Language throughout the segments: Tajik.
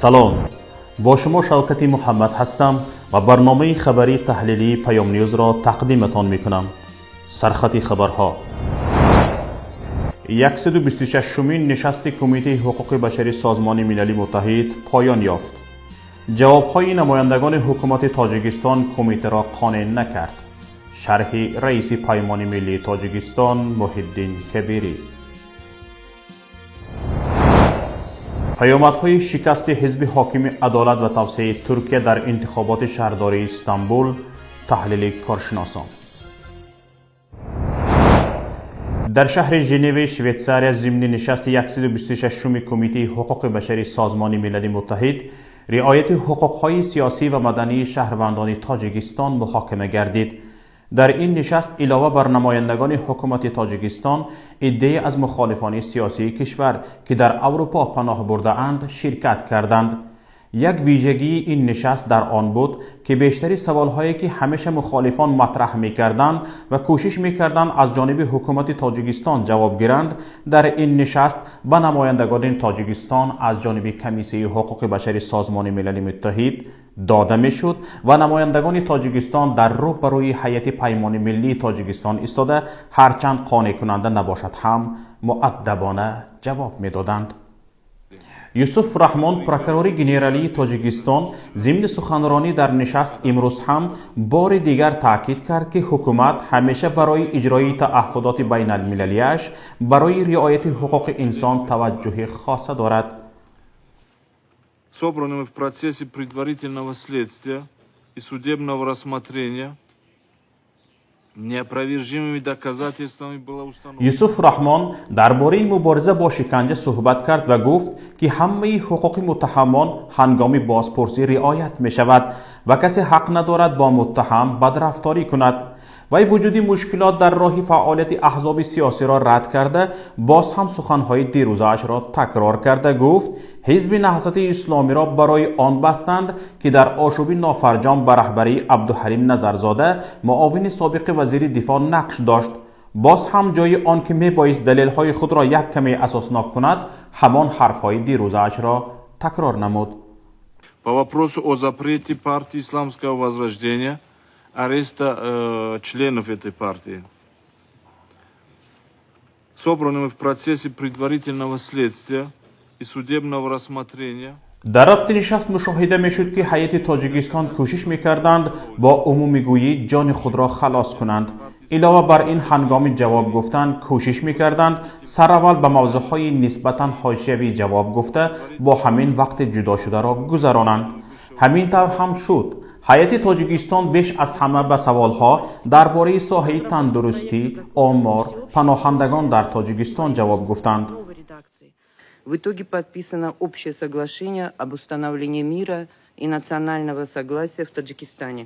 Салом, бо шумо Шавкати Муҳаммад ҳастам ва барномаи хабарии таҳлилии Паём Ньюзро тақдиматон мекунам. Сархати хабарҳо. 126-умин нишасти Кумитаи ҳуқуқи башари Созмони Милали Муттаҳид поён ёфт. Ҷавобҳои намояндагони ҳукумати Тоҷикистон кумитаро қонеъ накард. Шарҳи раиси Паймони миллии Тоҷикистон Муҳиддин Кабирӣ. Паёмадҳои шикасти ҳизби ҳокими Адолат ва тавсеаи Туркия дар интихоботи шаҳрдории Истанбул, таҳлили коршиносон. Дар шаҳри Женеваи Швейтсария зимни нишасти 126-уми Кумитаи ҳуқуқи башари Созмони Милали Муттаҳид риояти ҳуқуқҳои сиёсӣ ва мадании шаҳрвандони Тоҷикистон муҳокима гардид. Дар ин нишаст илова бар намояндагони ҳукумати Тоҷикистон, иддае аз мухолифони сиёсии кишвар, ки дар Аврупо паноҳ бурдаанд, ширкат карданд. Як вижагии ин нишаст дар он буд, ки бештари саволҳое, ки ҳамеша мухолифон матраҳ мекарданд ва кӯшиш мекарданд аз ҷониби ҳукумати Тоҷикистон ҷавоб гиранд, дар ин нишаст ба намояндагони Тоҷикистон аз ҷониби Комиссияи ҳуқуқи башари Созмони Милали Муттаҳид дода мешуд ва намояндагони Тоҷикистон дар рӯ ба рӯи ҳайати Паймони миллии Тоҷикистон истода, ҳарчанд қонеъкунанда набошад ҳам, муаддабона ҷавоб медоданд. Юсуф Раҳмон, прокурори генералии Тоҷикистон, зимни суханронӣ дар нишаст имрӯз ҳам бори дигар таъкид кард, ки ҳукумат ҳамеша барои иҷрои таъаҳҳудоти байналмилалиаш барои риояти ҳуқуқи инсон таваҷҷӯҳи хоса дорад. Собранными в процессе предварительного следствия и судебного рассмотрения неопровержимыми доказательствами было установлено. Юсуф Раҳмон дар бораи мубориза бо шиканҷа суҳбат кард ва гуфт, ки ҳамаи ҳуқуқи муттаҳамон ҳангоми бозпурсӣ риоят мешавад ва касе ҳақ надорад бо муттаҳам бадрафторӣ кунад. Вай вуҷуди мушкилот дар роҳи фаъолияти аҳзоби сиёсиро рад карда, боз ҳам суханҳои дирӯзаашро такрор карда гуфт, ҳизби Наҳзати Исломиро барои он бастанд, ки дар ошӯби нофарҷом ба раҳбарии Абдуҳалим Назарзода, муовини собиқи вазири дифоъ, нақш дошт. Боз ҳам ҷои он ки мебоист далелҳои худро як каме асоснок кунад, ҳамон ҳарфҳои дирӯзаашро такрор намуд. По вопросу о запрете партии Исламского возрождения, ареста членов этой партии, собранными в процессе предварительного следствия и судебного рассмотрения. Дар рафти нишаст мушоҳида мешуд, ки ҳайати Тоҷикистон кӯшиш мекарданд бо умумигӯyӣ ҷони худро халос кунанд. Илова бар ин, ҳангоми ҷавоб гуфтан кӯшиш мекарданд сараввал ба мавзӯъҳои нисбатан ҳошиявӣ ҷавоб гуфта, бо ҳамин вақти ҷудошударо гузаронанд. Ҳамин тавр ҳам шуд. Ҳайати Тоҷикистон беш аз ҳама ба саволҳо дар бораи соҳаи тандурустӣ, омор, паноҳандагон дар Тоҷикистон ҷавоб гуфтанд. В итоге подписано общее соглашение об установлении мира и национального согласия в Таджикистане.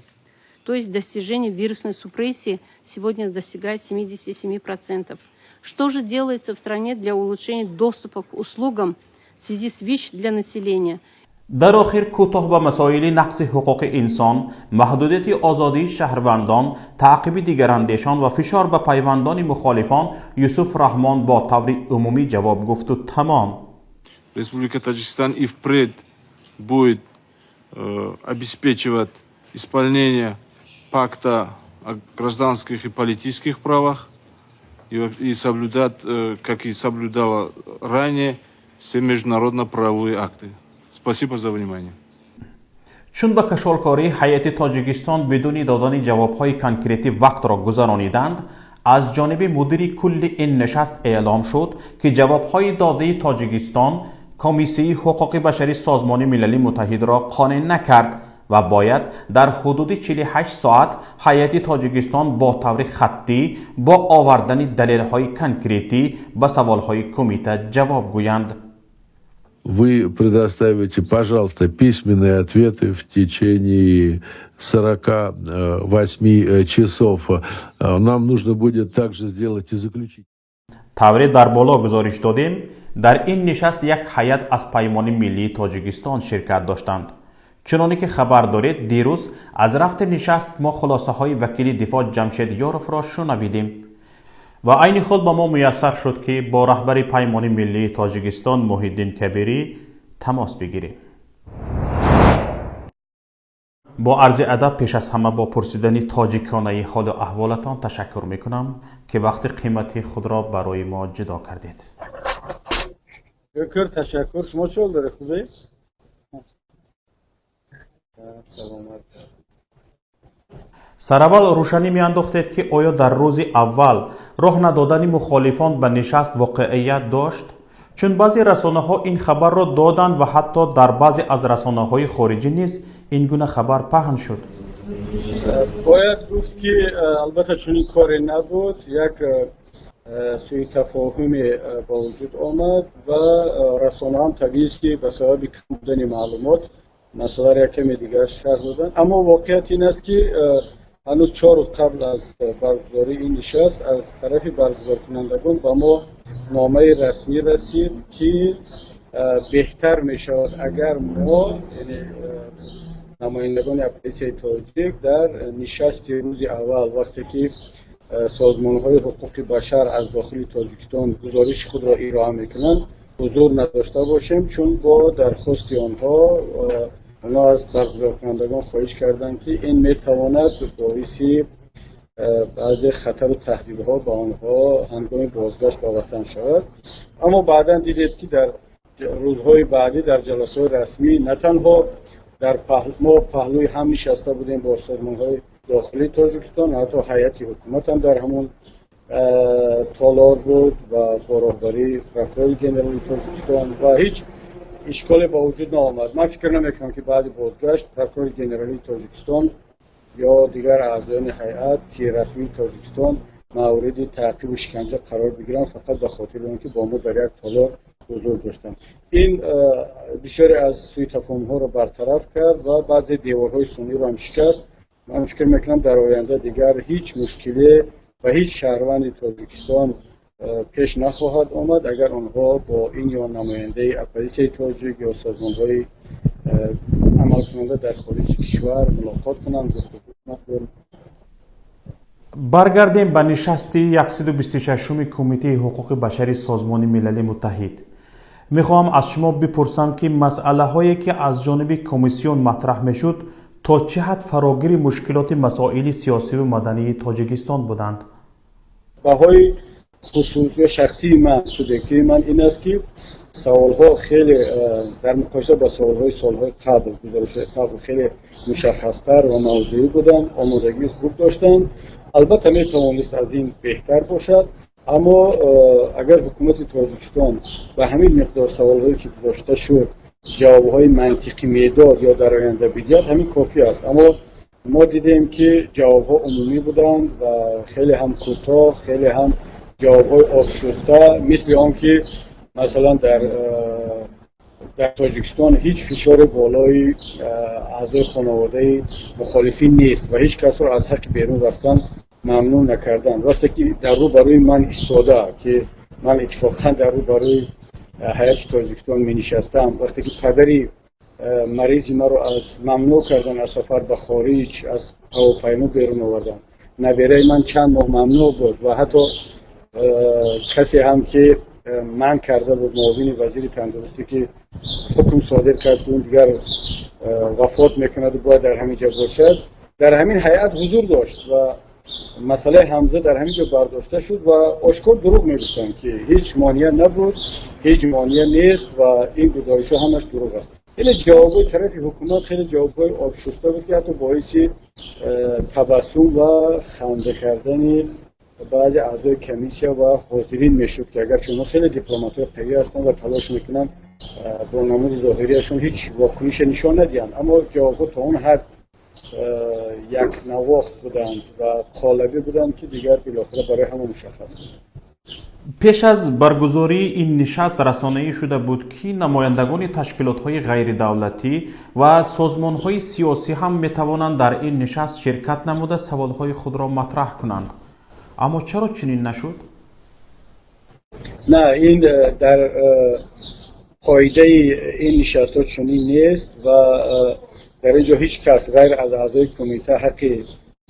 То есть достижение вирусной супрессии сегодня достигает 77%. Что же делается в стране для улучшения доступа к услугам в связи с ВИЧ для населения? Дар охир кӯтоҳ ба масоили нақси ҳуқуқи инсон, маҳдудияти озодии шаҳрвандон, таъқиби дигарандешон ва фишор ба пайвандони мухолифон Юсуф Раҳмон бо таври умумӣ ҷавоб гуфту тамом. Республика Таджикистан и впредь будет обеспечивать исполнение пакта о гражданских и политических правах и соблюдать, как и соблюдала ранее, все международно-правовые акты. Спасибо за внимание. Чун ба кашолкории ҳайати Тоҷикистон бидуни додани ҷавобҳои конкретӣ вақтро гузарониданд, аз ҷониби мудири кулли ин нишаст эълом шуд, ки ҷавобҳои додаи Тоҷикистон Комиссияи ҳуқуқи башари Созмони Милали Муттаҳидро қонеъ накард ва бояд дар ҳудуди 48 соат ҳайати Тоҷикистон бо таври хаттӣ бо овардани далелҳои конкретӣ ба саволҳои кумита ҷавоб гӯянд. Вы предоставите, пожалуйста, письменные ответы в течение 48 часов. Нам нужно будет также сделать и заключить. Тавре дар боло гузориш додем, дар ин нишаст як ҳайат аз Паймони миллии Тоҷикистон ширкат доштанд. Чуноне ки хабар доред, дирӯз аз рафти нишаст мо хулосаҳои вакили дифоъ Ҷамшед Ёровро шунавидем ва айни ҳол ба мо муяссар шуд, ки бо раҳбари Паймони миллии Тоҷикистон Муҳиддин Кабирӣ тамос бигирем. Бо арзи адаб, пеш аз ҳама бо пурсидани тоҷиконаи ҳолу аҳволатон ташаккур мекунам, ки вақти қиматии худро барои мо ҷудо кардед. Шукр, ташаккур. Шумо чӣ ҳол доред, хубе? Саломат. Сараввал рӯшанӣ меандохтед, ки оё дар рӯзи аввал роҳ надодани мухолифон ба нишаст воқеият дошт, чун баъзе расонаҳо ин хабарро доданд ва ҳатто дар баъзе аз расонаҳои хориҷӣ низ ин гуна хабар паҳн шуд. Бояд гуфт, ки албатта чунин коре набуд. Як сӯитафоҳуме ба вуҷуд омад ва расонаҳам, табиист, ки ба сабаби кам будани маълумот масъаларо як каме дигар шарҳ доданд. Аммо воқеият ин аст, ки ҳанӯз 4 рӯз қабл аз баргузории ин нишаст аз тарафи баргузоркунандагон ба мо номаи расмӣ расид, ки беҳтар мешавад, агар мо, яъне намояндагони оппозитсияи тоҷик, дар нишасти рӯзи аввал, вақте ки созмонҳои ҳуқуқи башар аз дохили Тоҷикистон гузориши худро ироа мекунанд, ҳузур надошта бошем, чун бо дархости онҳо, онҳо аз баргузоркунандагон хоҳиш карданд, ки ин метавонад боиси баъзе хатару таҳдидҳо ба онҳо ҳангоми бозгашт ба ватан шавад. Аммо баъдан дидед, ки дар рӯзҳои баъдӣ дар ҷаласаҳои расмӣ на танҳо дар мо паҳлӯи ҳам нишаста будем бо созмонҳои дохилии Тоҷикистон, ҳатто ҳайати ҳукумат ҳам дар ҳамон толор буд ва бо роҳбарии прокурори генералии Тоҷикистон ва ҳеҷ ишколе ба вуҷуд наомад. Ман фикр намекунам, ки баъди бозгашт прокурори генералии Тоҷикистон ё дигар аъзоёни ҳайати расмии Тоҷикистон мавриди таъқибу шиканҷа қарор бигиранд фақат ба хотири он ки бо мо дар як толор ҳузур доштанд. Ин бисёре аз сӯитафоҳумҳоро бартараф кард ва баъзе деворҳои сунъиро ҳам шикаст. Ман фикр мекунам, дар оянда дигар ҳеҷ мушкиле ба ҳеҷ шаҳрванди Тоҷикистон пеш нахоҳад омад, агар онҳо бо ин ё намояндаи оппозитсияи тоҷик ё созмонҳои амалкунанда дар хориҷи кишвар мулоқот кунанд, гуфтугӯ кунанд. Баргардем ба нишасти 126-уми Кумитаи ҳуқуқи башари Созмони Милали Муттаҳид. Мехоҳам аз шумо бипурсам, ки масъалаҳое, ки аз ҷониби комиссион матраҳ мешуд, то чӣ ҳад фарогири мушкилоти масоили сиёсиву мадании Тоҷикистон буданд? Баҳои хусусӣ ё шахсии ман, субъективии ман ин аст, ки саволҳо хеле дар муқоиса ба саволҳои солҳои қабл, гузоришҳои қабл, хеле мушаххастар ва мавзӯӣ буданд, омодагии хуб доштанд. Албатта, метавонист аз ин беҳтар бошад, аммо агар ҳукумати Тоҷикистон ба ҳамин миқдор саволҳое, ки гузошта шуд, ҷавобҳои мантиқӣ медод ё дар оянда бидиҳад, ҳамин кофӣ аст. Аммо мо дидем, ки ҷавобҳо умумӣ буданд ва хеле ҳам кӯтоҳ, хеле ҳам ҷавобҳои обшуфта, мисли он ки масалан дар Тоҷикистон ҳеҷ фишоре болои аъзои хонаводаи мухолифин нест ва ҳеҷ касро аз ҳаққи берун рафтан мамнӯъ накарданд, вақте ки дар рӯ барои ман истода, ки ман иттифоқан дар рӯ барои ҳайати Тоҷикистон менишастам, вақте ки падари маризи маро аз мамнӯъ кардан аз сафар ба хориҷ, аз ҳавопаймо берун овардан, набераи ман чанд моҳ мамнӯъ буд ва ҳатто касе ҳам ки манъ карда буд, муовини вазири тандурустӣ, ки ҳукм содир кард, ки он дигар вафот мекунаду бояд дар ҳамин ҷо бошад, дар ҳамин ҳайат ҳузур дошт ва масъалаи Ҳамза дар ҳамин ҷо бардошта шуд ва ошкор дурӯғ мегуфтанд, ки ҳеҷ монеа набуд, ҳеҷ монеа нест ва ин гузоришҳо ҳамаш дурӯғ аст. Хеле ҷавобҳои тарафи ҳукумат хеле ҷавобҳои обшуфта буд, ки ҳатто боиси табассум ва ханда кардани баъзе аъзои комиссия ва ҳозирин мешуд, ки агарчи онҳо хеле дипломатҳои қавӣ ҳастанд ва талош мекунанд бо намуди зоҳириашон ҳеҷ вокунише нишон надиҳанд, аммо ҷавобҳо то он ҳад якнавохт буданд ва қолабӣ буданд, ки дигар билохира барои ҳама мушаххас буд. Пеш аз баргузории ин нишаст расонаӣ шуда буд, ки намояндагони ташкилотҳои ғайридавлатӣ ва созмонҳои сиёсӣ ҳам метавонанд дар ин нишаст ширкат намуда, саволҳои худро матраҳ кунанд. Аммо чаро чунин нашуд? На, ин дар қоидаи ин нишастҳо чунин нест ва дар ин ҷо ҳеҷ кас ғайр аз аъзои кумита ҳаққи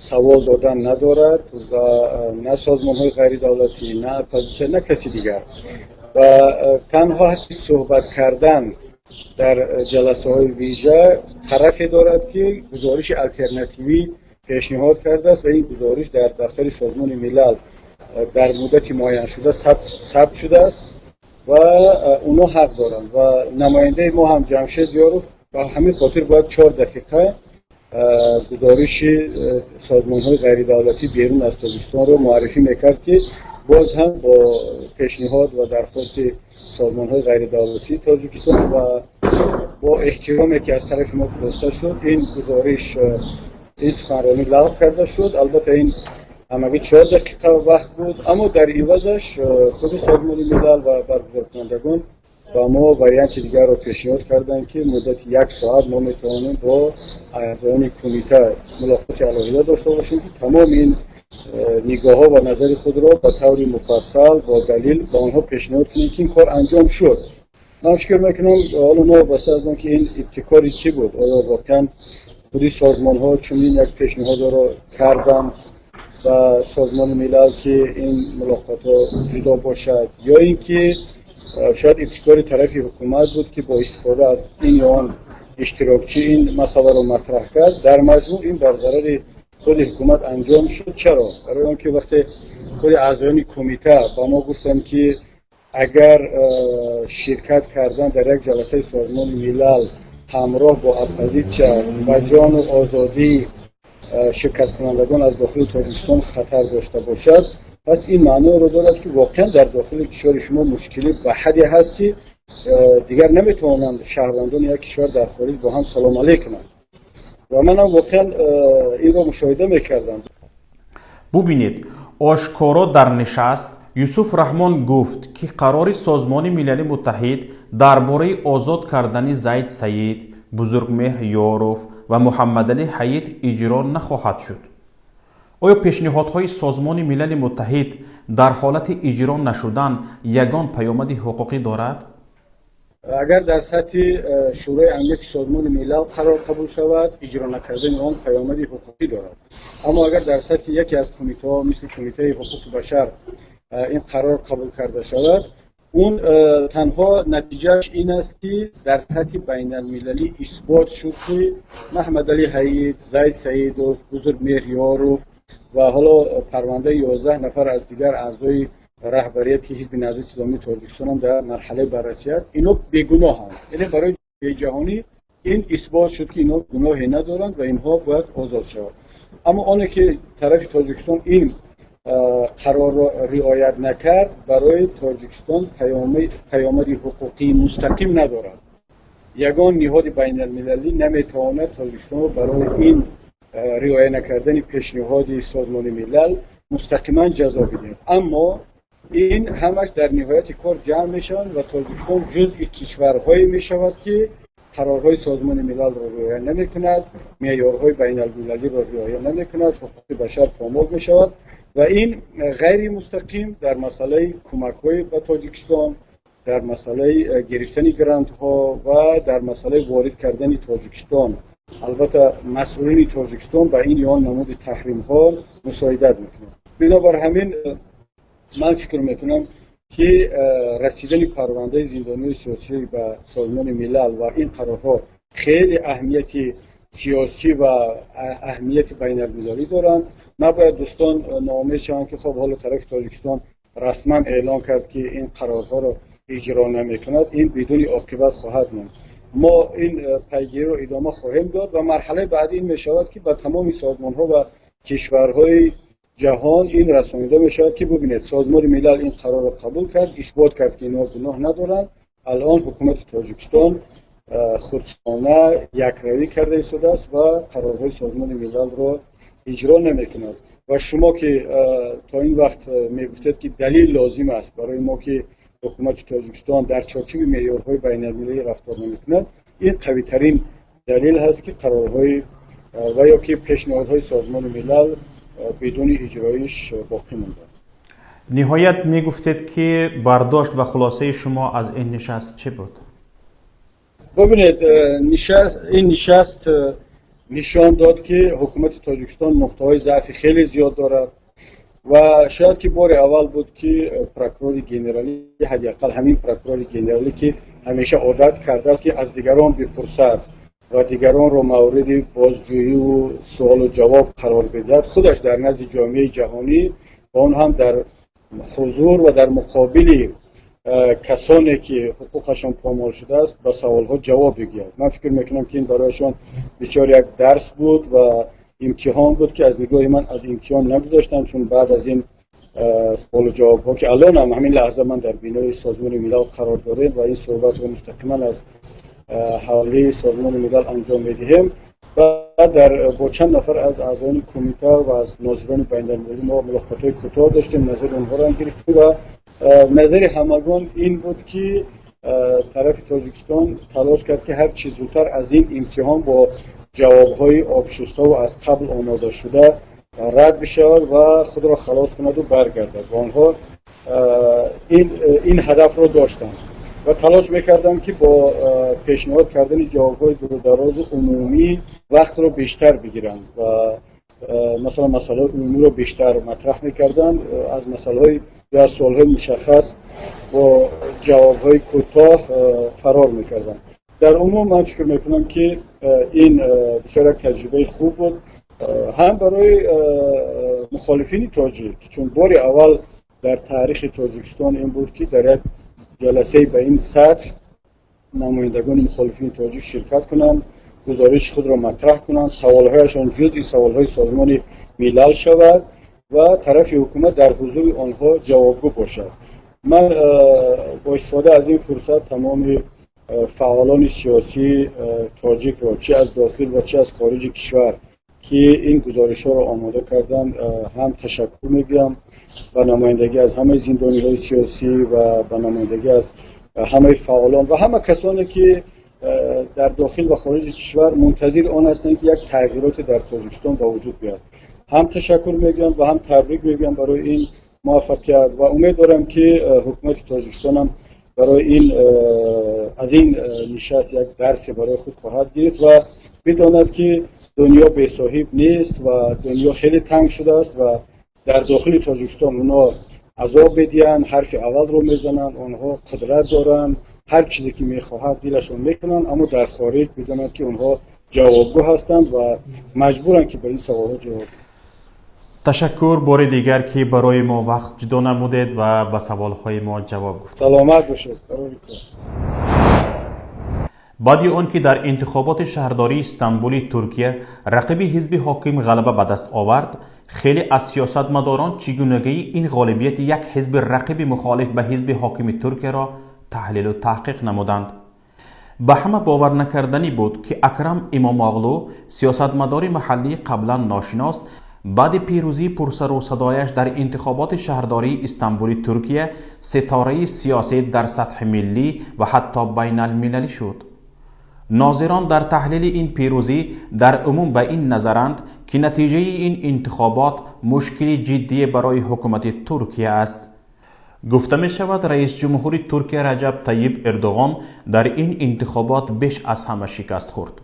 савол додан надорад ва на созмонҳои ғайридавлатӣ, на оппозитсия, на каси дигар, ва танҳо ҳаққи суҳбат кардан. Дар ҷаласаҳои вижа тарафе дорад, ки гузориши алтернативӣ пешниҳод кардааст ва ин гузориш дар дафтари Созмони Милал дар муддати муайяншуда сабт шудааст ва онҳо ҳақ доранд. Ва намояндаи мо ҳам, Ҷамшед Ёров, ба ҳамин хотир бояд 4 дақиқа гузориши созмонҳои ғайридавлатӣ берун аз Тоҷикистонро муаррифӣ мекард, ки боз ҳам бо пешниҳод ва дархости созмонҳои ғайридавлатии Тоҷикистон ва бо эҳтироме, ки аз тарафи мо гузошта шуд, ин гузориш, ин суханронӣ лағв карда шуд. Албатта, ин ҳамагӣ 4 дақиқа вақт буд, аммо дар ивазаш худи Созмони Милал ва баргузоркунандагон ба мо варианти дигарро пешниҳод карданд, ки муддати як соат мо метавонем бо аъзоёни кумита мулоқоти алоҳида дошта бошем, ки тамоми ин нигоҳҳо ва назари худро ба таври муфассал бо далил ба онҳо пешниҳод кунем, ки ин кор анҷом шуд. Ман фикр мекунам, ҳоло новобаста аз он ки ин ибтикори кӣ буд, оё воқеан худи созмонҳо чунин як пешниҳодро карданд ба Созмони Милал, ки ин мулоқотҳо ҷудо бошад, ё ин ки шояд ибтикори тарафи ҳукумат буд, ки бо истифода аз ин ё он иштирокчӣ ин масъаларо матраҳ кард, дар маҷмӯъ ин бар зарари худи ҳукумат анҷом шуд. Чаро? Барои он ки вақте худи аъзоёни кумита ба мо гуфтанд, ки агар ширкат кардан дар як ҷаласаи Созмони Милал ҳамроҳ бо оппозитсия ба ҷону озодии ширкаткунандагон аз дохили Тоҷикистон хатар дошта бошад, пас ин маъноро дорад, ки воқеан дар дохили кишвари шумо мушкилӣ ба ҳадде ҳаст, ки дигар наметавонанд шаҳрвандони як кишвар дар хориҷ бо ҳам салом алейк кунанд. Ва манам воқеан инро мушоҳида мекардам. Бубинед, ошкоро дар нишаст Юсуф Раҳмон гуфт, ки қарори Созмони Милали Муттаҳид дар бораи озод кардани Зайд Саид, Бузургмеҳр Ёров ва Муҳаммадалӣ Ҳаид иҷро нахоҳад шуд. Оё пешниҳодҳои Созмони Милали Муттаҳид дар ҳолати иҷро нашудан ягон паёмади ҳуқуқӣ дорад? Агар дар сатҳи Шӯрои Амнияти Созмони Милал қарор қабул шавад, иҷро накардани он паёмади ҳуқуқӣ дорад. Аммо агар дар сатҳи яке аз кумитаҳо, мисли Кумитаи ҳуқуқи башар, ин қарор қабул карда шавад, он танҳо натиҷааш ин аст, ки дар сатҳи байналмилалӣ исбот шуд, ки Маҳмадалӣ Ҳаид, Зайд Саидов, Бузургмеҳр Ёров ва ҳоло парвандаи 11 нафар аз дигар аъзои раҳбарияти Ҳизби Наҳзати Исломии Тоҷикистон ҳам дар марҳалаи баррасӣ аст, ино бегуноҳанд. Яъне барои ҷаҳонӣ ин исбот шуд, ки инҳо гуноҳе надоранд ва инҳо бояд озод шаванд. Аммо оне ки тарафи Тоҷикистон ин қарорро риоят накард, барои Тоҷикистон паёмади ҳуқуқии мустақим надорад. Ягон ниҳоди байналмилалӣ наметавонад Тоҷикистонро барои ин риоя накардани пешниҳоди Созмони Милал мустақиман ҷазо бидиҳад. Аммо ин ҳамаш дар ниҳояти кор ҷамъ мешаванд ва Тоҷикистон ҷузъи кишварҳое мешавад, ки қарорҳои Созмони Милалро риоя намекунад, меъёрҳои байналмилалиро риоя намекунад, ҳуқуқи башар помол мешавад ва ин ғайримустақим дар масъалаи кӯмакҳои ба Тоҷикистон, дар масъалаи гирифтани грантҳо ва дар масъалаи ворид кардани Тоҷикистон, албатта масъулини Тоҷикистон, ба ин ё он намуди таҳримҳо мусоидат мекунад. Бинобар ҳамин ман фикр мекунам, ки расидани парвандаи зиндониҳои сиёсӣ ба Созмони Милал ва ин қарорҳо хеле аҳамияти сиёсӣ ва аҳамияти байналмилалӣ доранд. Набояд дӯстон ноумед шаванд, ки хоб, ҳоло тарафи Тоҷикистон расман эълон кард, ки ин қарорҳоро иҷро намекунад, ин бидуни оқибат хоҳад монд. Мо ин пайгириро идома хоҳем дод ва марҳалаи баъдӣ ин мешавад, ки ба тамоми созмонҳо ва кишварҳои ҷаҳон ин расонида мешавад, ки бубинед, Созмони Милал ин қарорро қабул кард, исбот кард, ки инҳо гуноҳ надоранд. Алон ҳукумати Тоҷикистон худсарона якравӣ карда истодааст ва қарорҳои Созмони Милалро иҷро намекунад. Ва шумо ки то ин вақт мегуфтед, ки далил лозим аст барои мо, ки ҳукумати Тоҷикистон дар чорчӯби меъёрҳои байналмилалӣ рафтор намекунад, ин қавитарин далел ҳаст, ки қарорҳои ва ё ки пешниҳодҳои Созмони Милал бидуни иҷроиш боқӣ монданд. Ниҳоят, мегуфтед, ки бардошт ва хулосаи шумо аз ин нишаст чӣ буд? Бубинед, ин нишаст нишон дод, ки ҳукумати Тоҷикистон нуқтаҳои заъфи хеле зиёд дорад. Ва шояд ки бори аввал буд, ки прокурори генералӣ, ҳадди ақал ҳамин прокурори генералӣ, ки ҳамеша одат кардааст, ки аз дигарон бипурсад ва дигаронро мавриди бозҷӯиву суолу ҷавоб қарор бидиҳад, худаш дар назди ҷомеаи ҷаҳонӣ ва он ҳам дар ҳузур ва дар муқобили касоне, ки ҳуқуқашон помол шудааст, ба саволҳо ҷавоб бигӯяд. Ман фикр мекунам, ки ин барояшон бисёр як дарс буд ва имтиҳон буд, ки аз нигоҳи ман аз имтиҳон нагузоштанд, чун баъд аз ин суолу ҷавобҳо, ки алонам ҳамин лаҳза ман дар бинои Созмони Милал қарор дорем ва ин суҳбатро мустақиман аз ҳавлии Созмони Милал анҷом медиҳем, баъд дар бо чанд нафар аз аъзоёни кумита ва аз нозирони байналмилалӣ мо мулоқотҳои кӯтоҳ доштем, назари онҳоро ҳам гирифтем ва назари ҳамагон ин буд, ки тарафи Тоҷикистон талош кард, ки ҳар чӣ зудтар аз ин имтиҳон бо ҷавобҳои обшуставу аз қабл омодашуда рад бишавад ва худро халос кунаду баргардад. Ва онҳо ин ҳадафро доштанд ва талош мекарданд, ки бо пешниҳод кардани ҷавобҳои дурударозу умумӣ вақтро бештар бигиранд ва масалан масъалаҳои умумиро бештар матраҳ мекарданд, аз масъалаҳои ё аз суолҳои мушаххас бо ҷавобҳои кӯтоҳ фарор мекарданд. Дар умум ман фикр мекунам, ки ин бисёр як таҷрибаи хуб буд ҳам барои мухолифини тоҷик, чун бори аввал дар таърихи Тоҷикистон ин буд, ки дар як ҷаласаи ба ин сатҳ намояндагони мухолифини тоҷик ширкат кунанд, гузориши худро матраҳ кунанд, саволҳояшон ҷузъи саволҳои Созмони Милал шавад ва тарафи ҳукумат дар ҳузури онҳо ҷавобгӯ бошад. Ман бо истифода аз ин фурсат тамоми фаъолони сиёсии тоҷикро, чӣ аз дохил ва чӣ аз хориҷи кишвар, ки ин гузоришҳоро омода карданд, ҳам ташаккур мегӯям ба намояндагӣ аз ҳамаи зиндониҳои сиёсӣ ва ба намояндагӣ аз ҳамаи фаъолон ва ҳама касоне, ки дар дохил ва хориҷи кишвар мунтазири он ҳастанд, ки як тағйироте дар Тоҷикистон ба вуҷуд биёяд. Ҳам ташаккур мегӯям ва ҳам табрик мегӯям барои ин муваффақият ва умед дорам, ки ҳукумати Тоҷикистон ҳам барои ин аз ин нишаст як дарсе барои худ хоҳад гирифт ва бидонад, ки дунё бесоҳиб нест ва дунё хеле танг шудааст ва дар дохили Тоҷикистон онҳо азоб медиҳанд, ҳарфи аввалро мезананд, онҳо қудрат доранд, ҳар чизе ки мехоҳад дилашон мекунанд, аммо дар хориҷ бидонанд, ки онҳо ҷавобгӯ ҳастанд ва маҷбуранд, ки ба ин саволҳо ҷавоб. Ташаккур бори дигар, ки барои мо вақт ҷудо намудед ва ба саволҳои мо ҷавоб гуфтед. Саломат бошед. Баъди он ки дар интихоботи шаҳрдории Истанбули Туркия рақиби ҳизби ҳоким ғалаба ба даст овард, хеле аз сиёсатмадорон чигунагии ин ғолибияти як ҳизби рақиби мухолиф ба ҳизби ҳокими Туркияро таҳлилу таҳқиқ намуданд. Ба ҳама боварнакарданӣ буд, ки Акрам Имомоғлу, сиёсатмадори маҳаллии қаблан ношинос, баъди пирӯзии пурсару садояш дар интихоботи шаҳрдории Истанбули Туркия ситораи сиёсӣ дар сатҳи миллӣ ва ҳатто байналмилалӣ шуд. Нозирон дар таҳлили ин пирӯзӣ дар умум ба ин назаранд, ки натиҷаи ин интихобот мушкили ҷиддие барои ҳукумати Туркия аст. Гуфта мешавад, раисҷумҳури Туркия Раҷаб Тайиб Эрдоғон дар ин интихобот беш аз ҳама шикаст хӯрд.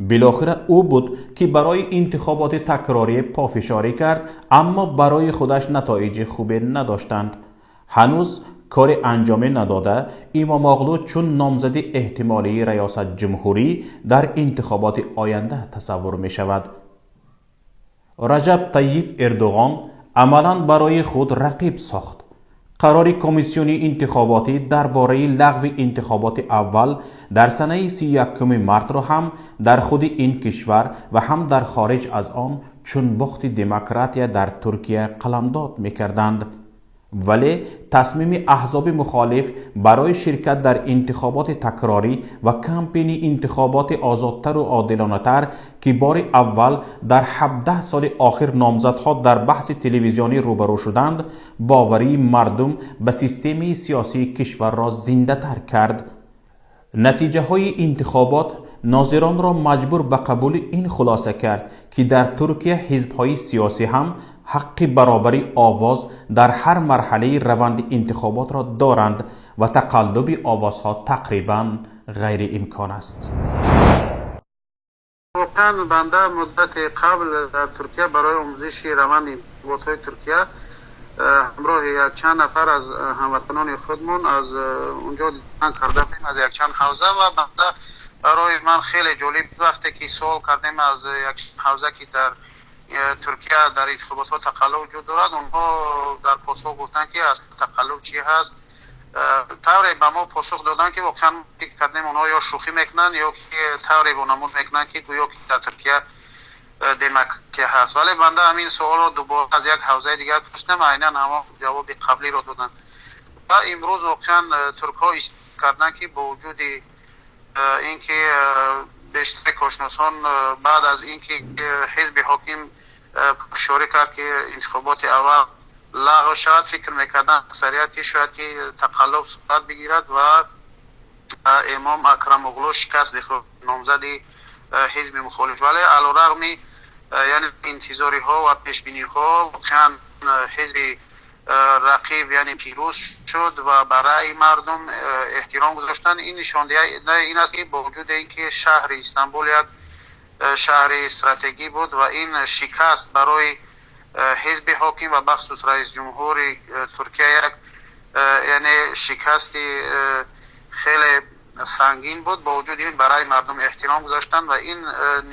Билохира ӯ буд, ки барои интихоботи такрорӣ пофишорӣ кард, аммо барои худаш натоиҷи хубе надоштанд. Ҳанӯз кори анҷоме надода, Имомоғлу чун номзади эҳтимолии раёсатҷумҳурӣ дар интихоботи оянда тасаввур мешавад. Раҷаб Тайиб Эрдоғон амалан барои худ рақиб сохт. Қарори комиссиони интихоботӣ дар бораи лағви интихоботи аввал дар санаи 31 мартро ҳам дар худи ин кишвар ва ҳам дар хориҷ аз он чун бохти демократия дар Туркия қаламдод мекарданд. Вале тасмими аҳзоби мухолиф барои ширкат дар интихоботи такрорӣ ва кампени интихоботи озодтару одилонатар, ки бори аввал дар 17 соли охир номзадҳо дар баҳси телевизионӣ рӯбарӯ шуданд, боварии мардум ба системаи сиёсии кишварро зиндатар кард. Натиҷаҳои интихобот нозиронро маҷбур ба қабули ин хулоса кард, ки дар Туркия ҳизбҳои сиёсӣ ҳам ҳаққи баробари овоз дар ҳар марҳалаи раванди интихоботро доранд ва тақаллуби овозҳо тақрибан ғайриимкон аст. рафрафт Воқеан, банда муддати қабл дар ҳамроҳи якчанд нафар аз ҳамватанони худмон аз унҷо дидан карда будем аз якчанд ҳавза ва банда барои ман хеле ҷолиб вақте ки суол кардем аз як ҳавза ки дар Туркия дар интихоботҳо тақаллуб вуҷуд дорад, онҳо дар посух гуфтанд ки аз тақаллуб чӣ ҳаст. Тавре ба мо посух доданд ки воқеан фикр кардем онҳо ё шӯхӣ мекунанд ё ки тавре вонамуд мекунанд ки гӯё ки дар Туркия демократия ҳаст. Вале банда ҳамин суолро дубора аз як ҳавзаи дигар пурсидам, айнан ҳамон ҷавоби қаблиро доданд. Ва имрӯз воқеан туркҳо исбот карданд ки бо вуҷуди ин ки бештари коршиносон баъд аз ин ки ҳизби ҳоким ишора кард ки интихоботи аввал лағв шавад, фикр мекарданд аксарият ки шояд ки тақаллуб сурат бигирад ва Имом Акрамоғлу шикаст бихӯрад, номзади ҳизби мухолиф. Вале алорағми яъне интизориҳо ва пешбиниҳо воқеан ҳизби рақиб яъне пирӯз шуд ва ба раъи мардум эҳтиром гузоштанд. Ин нишондиҳандаи ин аст ки бо вуҷуди ин ки шаҳри Истанбул як шаҳри стратегӣ буд ва ин шикаст барои ҳизби ҳоким ва бахусус раис ҷумҳури Туркия як яъне шикасти хеле сангин буд, бо вуҷуди ин барои мардум эҳтиром гузоштанд ва ин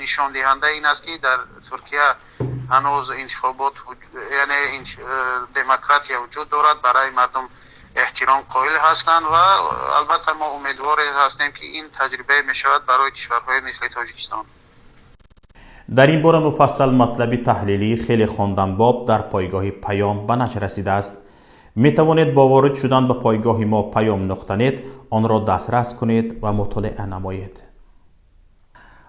нишондиҳандаи ин аст ки дар Туркия ҳанӯз интихобот яъне демократия вуҷуд дорад, барои мардум эҳтиром қоил ҳастанд ва албатта мо умедвор ҳастем ки ин таҷрибае мешавад барои кишварҳои мисли Тоҷикистон. Дар ин бора муфассал матлаби таҳлилии хеле хонданбоб дар пойгоҳи Паём ба нашр расидааст. Метавонед бо ворид шудан ба пойгоҳи мо паём нуқта нет онро дастрас кунед ва мутолиа намоед.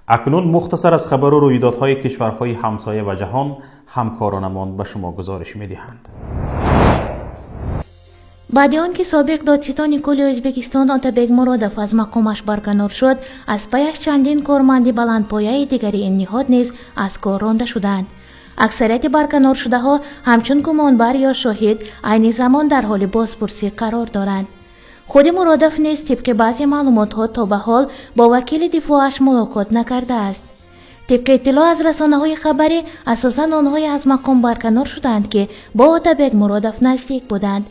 Акнун мухтасар аз хабару рӯйдодҳои кишварҳои ҳамсоя ва ҷаҳон ҳамкоронамон ба шумо гузориш медиҳанд. Баъди он ки собиқ додситони кулли Ӯзбекистон Отабек Муродов аз мақомаш барканор шуд, аз паяш чандин корманди баландпояи дигари ин ниҳод низ аз кор ронда шуданд. Аксарияти барканоршудаҳо ҳамчун гумонбар ё шоҳид айни замон дар ҳоли бозпурсӣ қарор доранд. Худи Муродов низ тибқи баъзе маълумотҳо то ба ҳол бо вакили дифоъаш мулоқот накардааст. Тибқи иттилоъ аз расонаҳои хабарӣ, асосан онҳое аз мақом барканор шуданд, ки бо Отабек Муродов наздик буданд.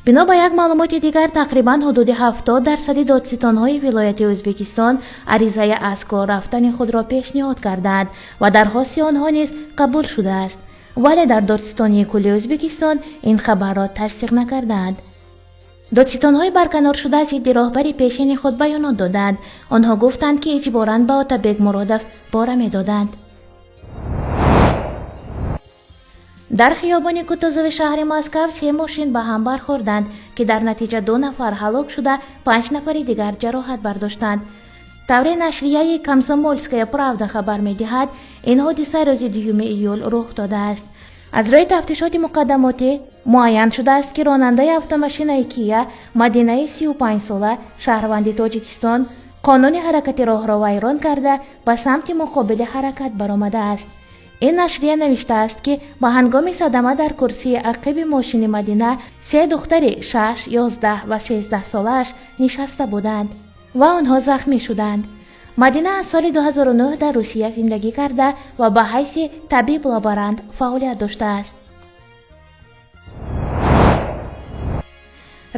Бино ба як маълумоти дигар, тақрибан ҳудуди 70% додситонҳои вилояти Ӯзбекистон аризаи аз кор рафтани худро пешниҳод кардаанд ва дархости онҳо низ қабул шудааст. Вале дар додситонии кулли Ӯзбекистон ин хабарро тасдиқ накардаанд. Додситонҳои барканоршуда зидди роҳбари пешини худ баёнот доданд. Онҳо гуфтанд, ки иҷборан ба Отабек Муродов пора медоданд. Дар хиёбони Кутузови шаҳри Москав се мошин ба ҳам бархӯрданд, ки дар натиҷа 2 нафар ҳалок шуда, 5 нафари дигар ҷароҳат бардоштанд. Тавре нашрияи «Комсомольская правда» хабар медиҳад, ин ҳодиса рӯзи 2 июл рух додааст. Аз рӯи тафтишоти муқаддамотӣ муайян шудааст, ки ронандаи автомошинаи Кия Мадинаи 35-сола, шаҳрванди Тоҷикистон, қонуни ҳаракати роҳро вайрон карда, ба самти муқобили ҳаракат баромадааст. Ин нашрия навиштааст, ки ба ҳангоми садама дар курсии ақиби мошини Мадина се духтари 6, 11 ва 13 солааш нишаста буданд ва онҳо захмӣ шуданд. Мадина аз соли 2009 дар Русия зиндагӣ карда ва ба ҳайси табиб лаборант фаъолият доштааст.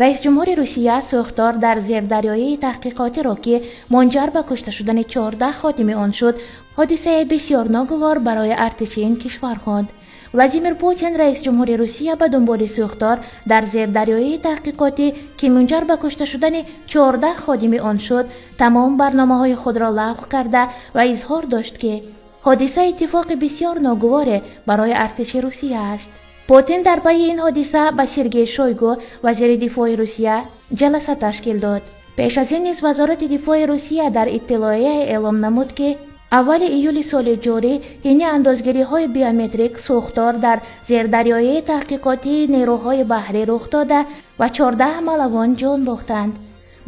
Раисҷумҳури Русия сӯхтор дар зердарёии таҳқиқотиро, ки мунҷар ба кушта шудани 14 ходими он шуд, ҳодисаи бисёр ногувор барои артиши ин кишвар хонд. Владимир Путин, раисҷумҳури Русия, ба дунболи сӯхтор дар зердарёии таҳқиқотӣ, ки мунҷар ба кушта шудани 14 ходими он шуд, тамом барномаҳои худро лағв карда ва изҳор дошт, ки ҳодиса иттифоқи бисёр ногуворе барои артиши Русия аст. Путин дар пайи ин ҳодиса ба Сергей Шойгу, вазири дифои Русия, ҷаласа ташкил дод. Пеш аз ин низ Вазорати дифои Русия дар иттилоия эълом намуд, ки аввали июли соли ҷорӣ ҳини андозгириҳои биометрик сӯхтор дар зердарёии таҳқиқотии нерӯҳои баҳрӣ рух дода ва 14 малавон ҷон бохтанд.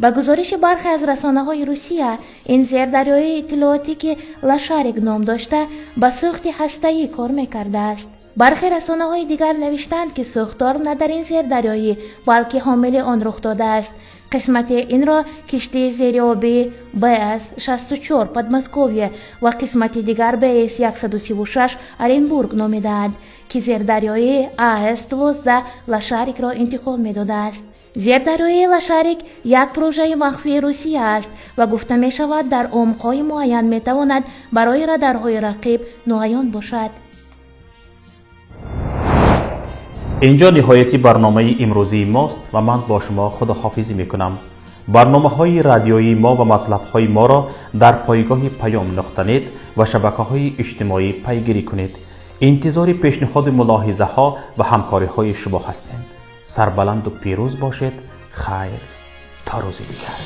Ба гузориши бархе аз расонаҳои Русия, ин зердарёии иттилоотӣ, ки Лошарик ном дошта, ба сӯхти ҳастаӣ кор мекардааст. Бархе расонаҳои дигар навиштанд, ки сӯхтор на дар ин зердарёӣ, балки ҳомили он рух додааст. Қисмати инро киштии зериобии БС-64 Подмосковье ва қисмати дигар БС-136 Оренбург номидаанд, ки зердарёии АС-12 Лошарикро интиқол медодааст. Зердарёи Лошарик як прожаи махфии Русия аст ва гуфта мешавад, дар умқҳои муайян метавонад барои радарҳои рақиб ноаён бошад. Инҷо ниҳояти барномаи имрӯзии мост ва ман бо шумо худоҳофизӣ мекунам. Барномаҳои радиоии мо ва матлабҳои моро дар пойгоҳи паём нуқта нет ва шабакаҳои иҷтимоӣ пайгирӣ кунед. Интизори пешниҳоди мулоҳизаҳо ва ҳамкориҳои шумо ҳастем. Сарбаланду пирӯз бошед. Хайр, то рӯзи дигар.